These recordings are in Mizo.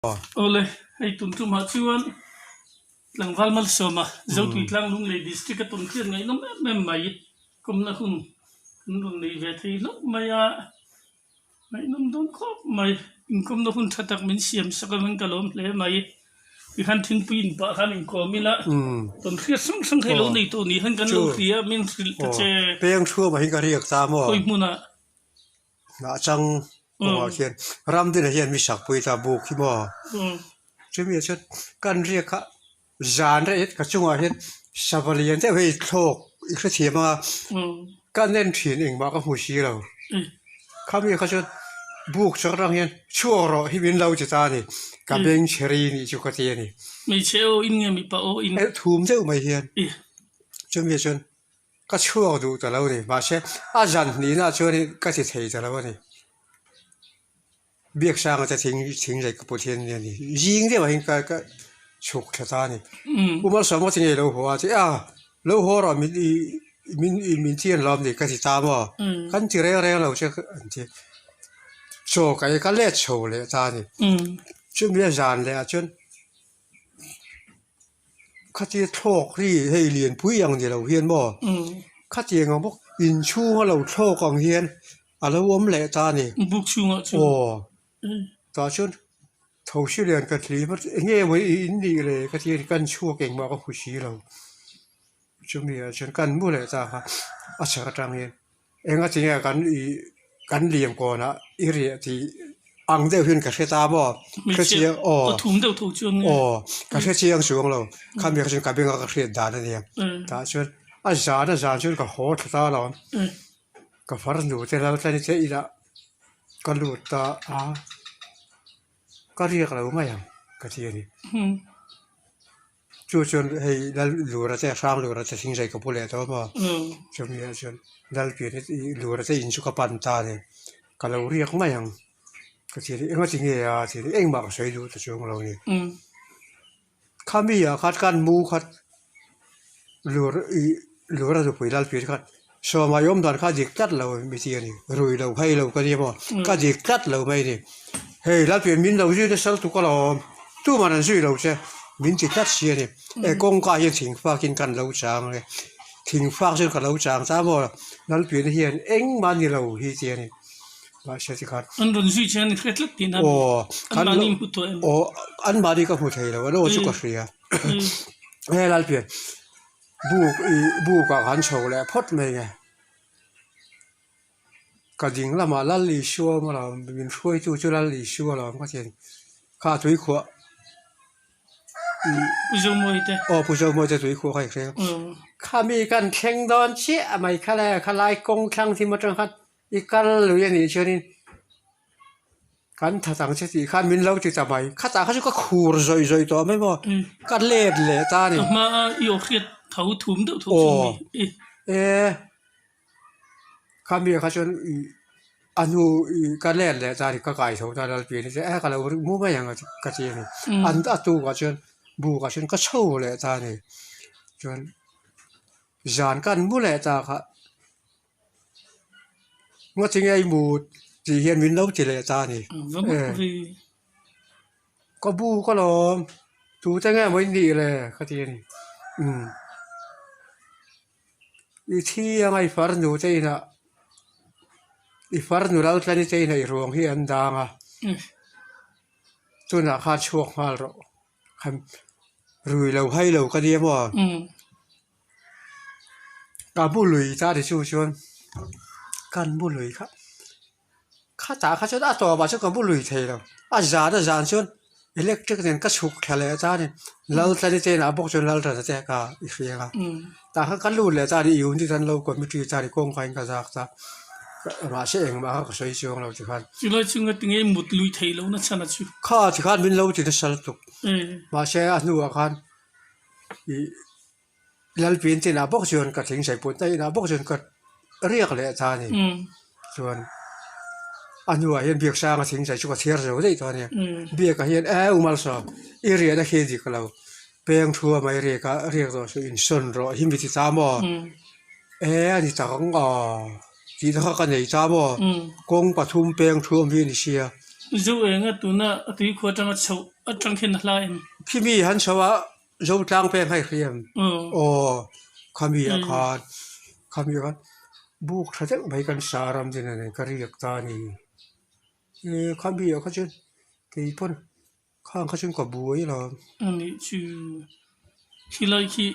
Awle, hei tun tumah chuan tlangval Malsawma Zotui Tlanglunglei District a tawn hriat ngaihnawm em em mai kawmna hun kan rawn nei ve thei hlauh mai a, ngaihnawm dawn khawp mai. Inkawmna hun tha tak min siam sak avangin ka lawm hle mai. Tikhan thingpui inpah khan inkawm ila tawn hriat hrang hrang hei lo nei tawh ni khan kan lo hria min hrilh ta che. Peng thuamah hi ka riak ta maw? Khawi hmunah? Hnah chang kawngah khian Ramdina hian mi sakpui ta buk hi maw? Chumi ah chuan kan riak kha zan reh ka chungah hian sava lian deuh hei thlawk i hrethiam anga ka en thin engmah ka hmu si lo. Khami kha chuan buk chak atang hian chhuak rawh hi min lo ti ta a ni. Ka beng chhe ri nih chu ka ti a ni. Hmeichhe aw in nge mipa aw in? Thum deuh mai hian chumi ah chuan Ka chhuak duh ta lo a ni. Mahse, a zan hnihna chuanin ka ti thei ta lo a ni. Biaksanga te thing thing leh ka put hian nia ni. Zing deuh ah hian ka ka chhuk thla ta a ni. U Malsawma chu ngei lo haw a ti a, lo haw rawh min i min i min thian lawm ni ka ti ta maw? Kan ti reng reng lo che an ti. Chaw ka ei ka let chho leh ta a ni. Chumi a zan leh ah chuan Khatia thlawk hi hei lianpui ang ni lo hian maw khatiang ang bawk inchhung a lo thlawk ang hian a lo awm leh ta a ni. Buk chhungah chuan. Aw tah chuan thosi lian ka thlim a eng nge maw i in nih le ka ti a ni kan chhuak engmah ka hmu si lo chumi ah chuan kan mu leh ta kha a chhak atang hian. Enga tinge kan ih kan liam kawnah i riah tih ang deuh hian ka hre ta maw? Hre chiang aw aw ka hre chiang chuang lo khami kha chuan ka benga ka hriat dan a nia tah chuan a zan a zan chuan ka haw thla ta lo ka farnu te lal tlan i che inah ka lut ta a ka riak lo mai ang ka ti a ni. Chu chuan hei lal lura te hrang lura te thingzai ka pu leh tawh maw chumi ah chuan lal pian hi lura te in chu ka pan ta a ni ka lo riak mai ang ka ti a ni engati nge a ti a ni engmah ka sawi duh ta chuang lo a ni khami ah khan kan mu khat lur ih lura nupui lal pian khan sawma i awm dan kha a dik tlat lo mi ti a ni rui lo phei lo ka nia maw ka dik tlat lo mai a ni hei lal pian min lo zui nasa lutuk alawm tuman an zui lo che min ti tlat si a ni e kawngka hian thing fakin kan lo chang e thing fak chuan ka lo chang ta maw lal pian hian engmah ni lo hi ti a ni mahse tikhan an rawn zui che an hre tlat tihna aw an mahni hmu tawh em aw an mahni ka hmu thei lo an aw chu ka hria he lal pian. Buk ih buk ah kan chho leh phawt mai nge ka ding lamah Lal Isua awm alawm min hruaitu chu Lal Isua alawm ka ti a ni kha tuikhuah ih Pu Zomawi te aw Pu Zomawi te tuikhuah kha i hre khami kan thleng dawn chiah mai kha le khalai kawng thlang thim atang khan i kal lui a nih chuanin. Kan that ang che tih khan min lo ti ta mai. Khatah kha chu ka khur zawih zawih tawh mai maw. Ka let leh ta a ni. Ka hma a i aw hriat tho thum deuh tho chu mi. E khami kha chuan i a hnu i ka let leh ta a ni. Ka kai tho ta Lalpian hi chu e ka lo mu mai ang ka ti a ni. An a tukah chuan bukah chuan ka chho leh ta a ni. Chuan zan kan mu leh ta kha. Ngatinge i mu tih hian min lo ti leh ta a ni. Ka bu ka lawm, tute nge maw i nih le ka ti a ni. Umm i thi anga i farnu te inah i farnu Laltlani te inah i ruang hi an dang a, tunah khan chhuak nghal rawh. Rui lo hai lo ka nia maw? Ka bu lui ta ti chu chuan kan bu lui kha khatah kha chuan a tawpah chuan ka bu lui thei lo a zan a zan chuan electric nen ka chhuk thla leh ta a ni Laltlani te inah bawk chuan Laltlana te kha i hria a tah khan ka lut leh ta a ni unit an lo committee ta a ni kawngka in ka zak ta mahse engmah kha ka sawi chuang lo tikhan. Chulai chunga tinge mut lui theih lohna chhan a chu. Kha tikhan min lo ti nasa lutuk mahse a hnuah khan ih. Lalpin chinah bawk chuan ka thing saiput na inah bawk chuan ka riak leh ta a ni. Chuan a hnuah hian Biaksanga thing sai chu ka chhiar zo daih tawh a ni. Biakah hian e u Malsawm i riahna khi dik lo peng thua mai riak a riak tawh suh insawn rawh hi mi ti ta maw? E a ni tak ang aw tih te kha ka nei ta maw? Kawng pathum peng thuam hi a ni sia. Zo enga tuna a tui khua atanga chhoh atang hian a hla em? Khimi han chho a Zo tlang peng hei hriam. Aw khami ah khan khami ah khan buk tha deuh mai kan sa ram din a nei ka riak ta a ni. Khami ah kha chuan kei pawn Khang kha chuan ka buai lo. Ani chu khilai khi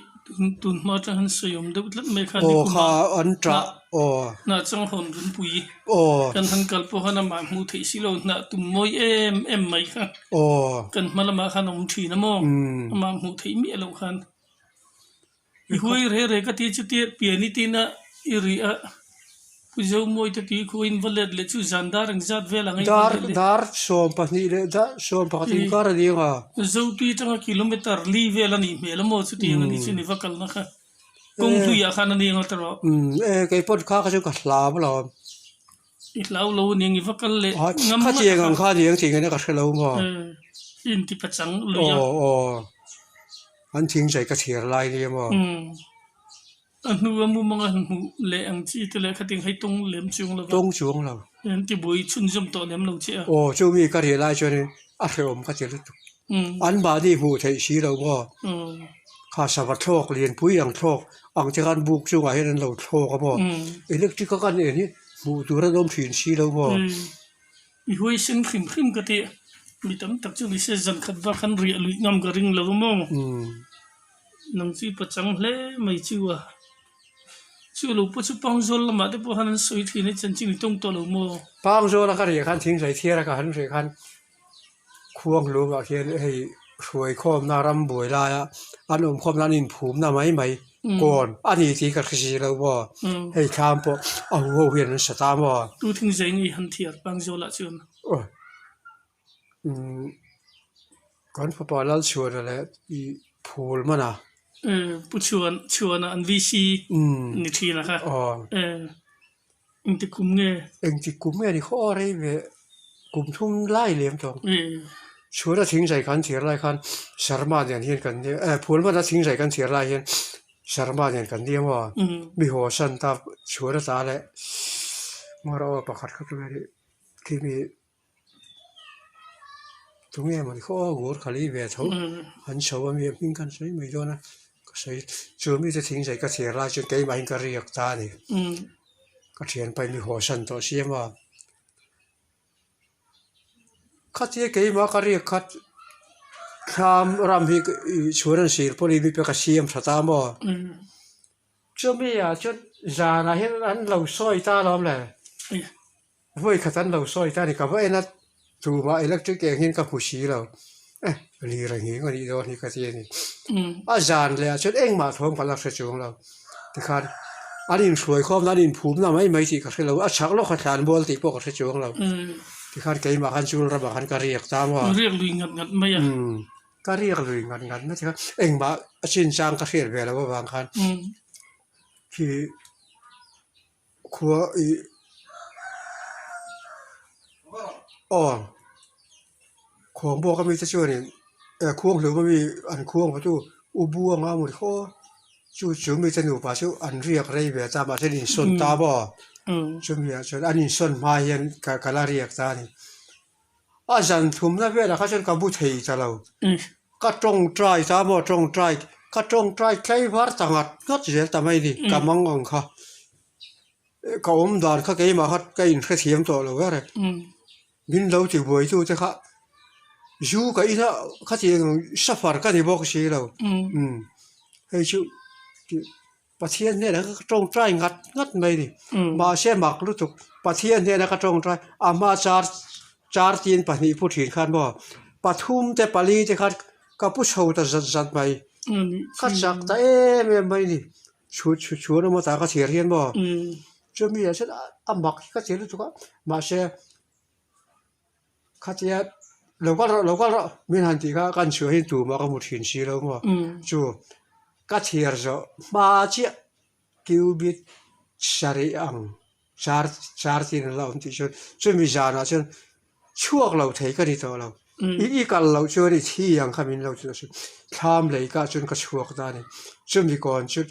tun hma atang hian sawi awm deuh tlat mai kha ni kuma kha an tah aw hnah chang hawn runpui aw kan han kal pawh khan amah hmuh theih si lo hnah tum mawi em em mai kha aw kan hma lamah khan a awm thin a maw amah hmuh theih miah loh khan I huai re re ka ti chutia pian i tina i ri a, Pu Zomawi te tui khuain va let leh chu zan dar engzat vel ang ei va let leh. Dar 12 leh dar 11 inkar a ni ang a. Zotui atanga kilometer li vel a nih hmel a maw chutiang a nih chu ni va kalna kha kawng hluiah khan a ni ang a tawrh. E kei pawh kha kha chu ka hlau lo. I hlau lo a ni ang i va kal leh ngam ngawt a kha. Khatiang ang kha a ni ang tih ngaihna ka hre lo maw. I intipachang lui a. Aw aw. An thing zai ka chhiar lai nia maw? Umm. A hnu a mumang a han hmuh leh ang chi te leh khatin hei tawng lem chuang lo va. Tawng chuang lo. An ti buai chhunzawm tawh lem lo che a. Aw chu mi ka riah lai chuanin a hrehawm ka ti lutuk. Umm. An mahni hmuh theih si lo maw? Umm. Kha sava thlawk lianpui ang thlawk ang te khan buk chungah hian an lo thlawk a maw? Umm. Electric a kan en hi hmuh tur an awm thin si lo maw? Umm. I huaisen hrim hrim ka ti. Mi tam tak chu nise zan khat bak han riah luih ngam ka ring lo maw? Nang chu i pachang hle mai chu a. Chu lo pawh chu Pangzawl lamah te pawh khan an sawi thin a chanchin i tawng tawh lo maw? Pangzawla ka riah khan thingzai thiara ka han riah khan khuang hlumah khian hei hruai khawmna ram buai laia an awm khawmna an inphumna mai mai kawn a ni tih ka hre si lo maw? Hei thlam pawh a hu ho hian an sa ta maw? Tu thingzai nge han thiar Pangzawlah chuan? Umm kan fapa Lalchhuana leh i phul man a. Pu Chhuan Chhuana an VC ni thin a kha. Engti kum nge? Engti kum nge ni khaw rei ve kum thum lai lem tawh. Chhuana thingzai kan chhiar lai khan Sharma nen hian kan nia eh phul man a thingzai kan chhiar lai hian Sharma nen kan nia maw? Mi haw san ta Chhuana ta leh Mara aw pakhat kha chu nge ni khi mi Tunge maw ni khaw ngur kha lei ve tho an chho a mi a hming khan sawi mai dawn a ka sawi chu mite thing zai ka chhiar lai chuan keimahin ka riak ta a ni ka thianpa in mi haw san tawh siam a khatia keimah ka riak kha thlam ram hi chhuan an sir pawh ni mi pawh ka siam tha ta maw. Chumi ah chuan zanah hian an lo sawi ta alawm le. Vawi khat an lo sawi ta a ni. Ka va en a, tumah electric eng hian ka hmu si lo. Eh, lir a nghing a nih dawn hi ka ti a ni. A zan leh ah chuan engmah thawm ka la hre chuang lo. Tikhan an inhruai khawmna an inphumna mai mai tih ka hre lo. A chhak lawk a thlan mual tih pawh ka hre chuang lo. Tikhan keimah khan chul ramah khan ka riak ta maw? Riak lui ngat ngat mai a. Ka riak lui ngat ngat mai tikhan engmah a chinchang ka hriat ve loh avang khan khi khua ih aw khuangbuak ami te chuanin eh khuanghlum ami an khuang va chu u buanga a maw ni khaw chu chu mite nupa chu an riak rei ve ta mahse an insawn ta maw chumi ah chuan an insawn hma hian ka la riak ta a ni. A zan thumna velah kha chuan ka bu thei ta lo. Ka tawngtai ta maw tawngtai, ka tawngtai tlaivar ta ngat ngat zel ta mai ni, ka mang ang kha. Ka awm dan kha keimah kha ka inhrethiam tawh lo ber e. Min lo ti buai tu te kha zu ka in a khatiang suffer ka ni bawk si lo. Hei chu Pathian hnenah ka tawngtai ngat ngat mai ni. Mahse mak lutuk Pathian hnena ka tawngtai a hma char char tin pahnih pu thin khan maw pathum te pali te khan ka pu chho ta zat zat mai. Ka chak ta em em mai ni. Chhu chhu chhuan emaw tah ka chhiar hian maw chumi ah chuan a mak hi ka ti lutuk a mahse Khatia lo kal rawh lo kal rawh min han tih kha kan chhuah hi tumah ka hmu thin si lo maw chu ka chhiar zawh hma chiah cubit sarih ang char char tin an la awm tih chuan chumi zanah chuan chhuak lo thei ka ni tawh lo i i kal loh chuan i thi ang kha min lo ti tawh thlam lei kah chuan ka chhuak ta a ni chumi kawn chu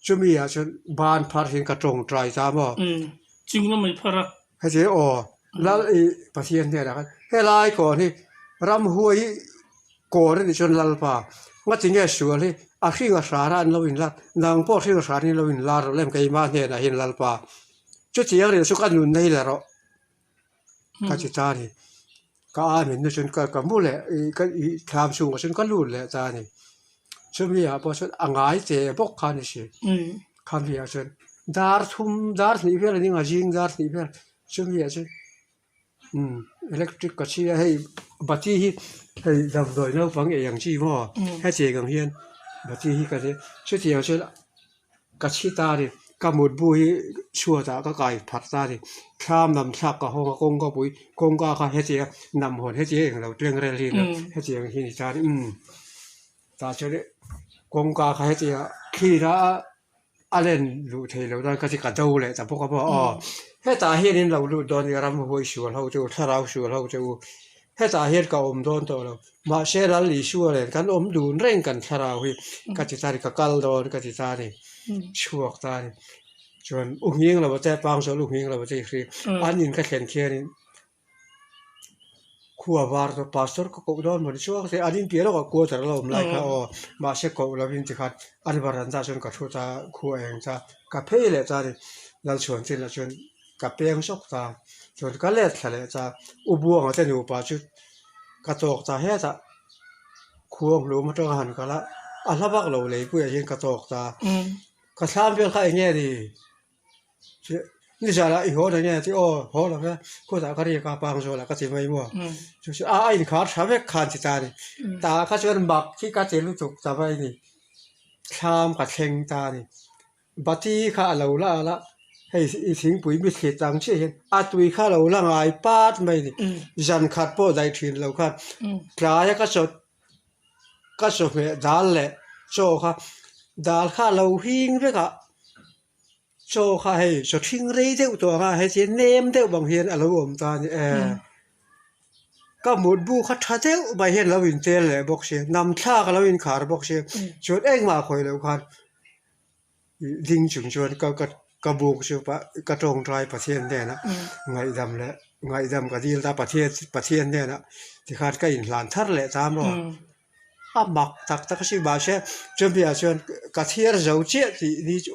chumi ah chuan ban phar hian ka tawngtai ta maw chung lamah i phar a heti aw Lal i Pathian hnenah khan. Helai kawn hi ramhuai kawn a nih chuan Lalpa ngatinge sual hi a hring a hran a an lo inlar nang pawh hring a hran in lo inlar lo lem keimah hnenah hian Lalpa chutiang rih chu ka nunna hi la rawh ka ti ta a ni. Ka amen na chuan ka ka mu leh ih ka ih thlam chhungah chuan ka lut leh ta a ni. Chumi ah pawh chuan a ngai che bawk kha a ni si. Khami ah chuan dar thum dar hnih vel a ni ang a zing dar hnih vel chumi ah chuan umm electric ka chhi a hei bati hi hei damdawi naupang ei ang chi maw hetiang ang hian bati hi ka chutiang chuan Ka chhi ta a ni. Ka mutbu hi chhuatah ka kai pharh ta a ni. Thlam lam thlak ka hawng a, kawngka pui kawngka kha hetiang nam hawn hetiang eng lo tleng rel hi hetiang hi ni ta a ni. Umm tah chuan kawngka kha hetiang thlir a a len luh theih loh nan ka ti ka do leh ta bawk a maw aw. Hetah hian in lo lut dawn nia ramhuai sual ho chu thlarau sual ho chu hetah hian ka awm dawn tawh lo. Mahse Lal Isua nen kan awm dun reng kan thlarau hi ka ti ta a ni, ka kal dawn ka ti ta a ni, chhuak ta a ni. Chuan u nghing lo te pang zawh u nghing lo te i hria, an in ka thlen khianin khua var chu pastor ka koh dawn maw ni chuang te an in piah lawkah quarter a lo awm lai kha aw mahse koh lovin tikhan an varanda chuan ka thu ta khua eng ta ka phei leh ta a ni Lalchhuan chinah chuan ka peng zawk ta chuan ka let thla leh ta u Buanga te nupa chu ka tawk ta hetah khuang hlum atanga han kal a a hla vak lo lei puiah hian ka tawk ta ka thlam vel kha eng nge ni nizanah i haw na nge tih aw haw lo ve khawtah ka riak a pang zawlah ka ti mai maw chu chu a inkhar tha vek khan ti ta a ni tah kha chuan mak hi ka ti lutuk ta mai a ni thlam ka thleng ta a ni. Bati kha a lo la al a, hei i thingpui mi thlit ang chiah hian a tui kha a lo la ngai pat mai a ni. Zan khat pawh daih thin lo khan tlaia ka chaw ka chawhmeh dal leh chaw kha dal kha a lo hing vek a, chaw kha hei chaw thing rei deuh tawh ang a heti nem deuh bang hian a lo awm ta a ni e. Ka mutbu kha tha deuh mai hian a lo intel leh bawk si, nam thlak a lo inkhar bawk si, chuan engmah khawih loh khan. Ding chung chuan ka ka ka buk chu ka tawngtai Pathian hnenah ngaihdam leh ngaihdam ka dil ta Pathian Pathian hnenah tikhan ka inhlan thar leh ta maw a mak tak tak a si mahse chumi ah chuan ka thiar zo chiah tih ni chu.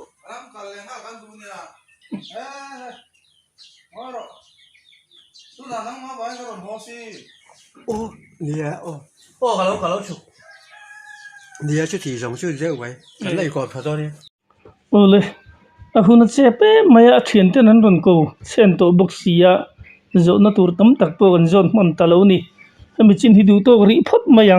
Aw nia aw aw ka lo ka lo chhuk nia chuti zawng chu deuh mai kan la inkawn tha dawn e. Awle a hun a chep em mai a a thian ten an rawn ko chhen tawh bawk si a zawhna tur tam tak pawh kan zawn hman ta lo a ni hemi chin hi duh tawk rih phawt mai ang.